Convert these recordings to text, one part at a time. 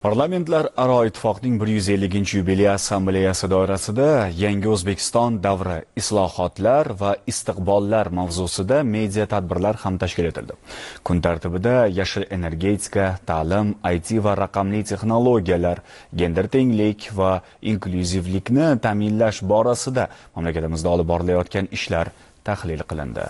Parlamentlararo ittifoqning 150-yubiley assambleyasi doirasida Yangi O'zbekiston davri, islohotlar va istiqbollar mavzusida media tadbirlar ham tashkil etildi. Kun tartibida yashil energetika, ta'lim, IT va raqamli texnologiyalar, gender tenglik va inklyuzivlikni ta'minlash borasida mamlakatimizda olib borilayotgan ishlar tahlil qilindi.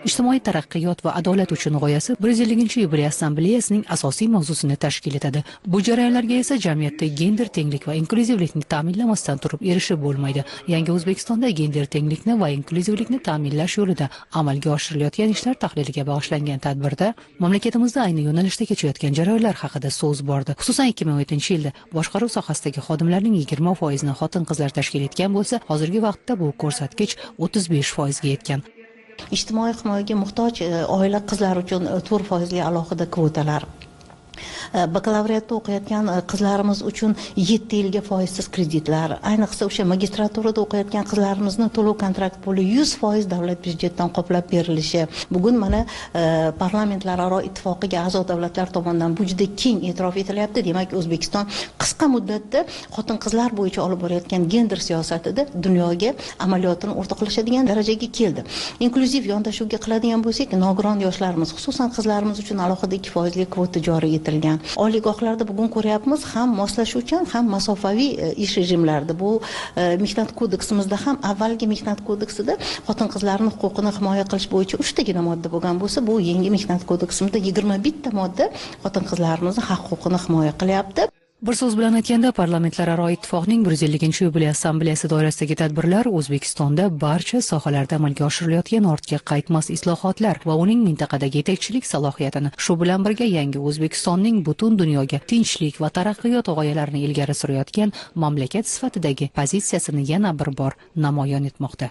Ijtimoiy taraqqiyot va adolat uchun g'oyasi 150-yubiley assambleyasining asosiy mavzusini tashkil etadi. Bu jarayonlarga esa jamiyatda gender tenglik va inklyuzivlikni ta'minlamasdan turib erishib bo'lmaydi. Yangi O'zbekistonda gender tenglikni va inklyuzivlikni ta'minlash yo'lida amalga oshirilayotgan ishlar tahliliga bag'ishlangan tadbirda mamlakatimizda ayni yo'nalishda kechayotgan jarayonlar haqida so'z bordi. Xususan, 2017-yilda boshqaruv sohasidagi xodimlarning 20%ni xotin-qizlar tashkil etgan bo'lsa, hozirgi vaqtda bu ko'rsatkich 35% ga yetgan. Ijtimoiy himoyaga muhtoj oila qizlar uchun 4% alohida kvotalar, bakalavriatda o'qiyotgan qizlarimiz uchun 7 yilga foizsiz kreditlar, ayniqsa o'sha magistraturada o'qiyotgan qizlarimizni to'lov kontrakt puli 100% davlat byudjetidan qoplab berilishi. Bugun mana parlamentlararo ittifoqiga a'zo davlatlar tomonidan bu juda keng e'tirof etilyapti. Demak, O'zbekiston qisqa muddatda xotin-qizlar bo'yicha olib borayotgan gender siyosatida dunyoga amaliyotini o'rtoqlashadigan darajaga keldi. Inklyuziv yondashuvga qiladigan bo'lsak, nogiron yoshlarimiz, xususan qizlarimiz uchun alohida 2% kvota joriy etilgan. Oliygohlarda bugun ko'ryapmiz, ham moslashuvchan, ham masofaviy ish rejimlarida. Bu mehnat kodeksimizda ham, avvalgi mehnat kodeksida xotin-qizlarning huquqini himoya qilish bo'yicha 3 tagina modda bo'lgan bo'lsa, bu yangi mehnat kodeksimizda 21 ta modda xotin-qizlarimizning haq-huquqini himoya qilyapti. Bir so'z bilan aytganda, Parlamentlararo ittifoqning 150-yubiley assambleyasi doirasidagi tadbirlar O'zbekistonda barcha sohalarda amalga oshirilayotgan ortga qaytmas islohotlar va uning mintaqadagi yetakchilik salohiyatini, shu bilan birga yangi O'zbekistonning butun dunyoga tinchlik va taraqqiyot g'oyalarini ilgari surayotgan mamlakat sifatidagi pozitsiyasini yana bir bor namoyon etmoqda.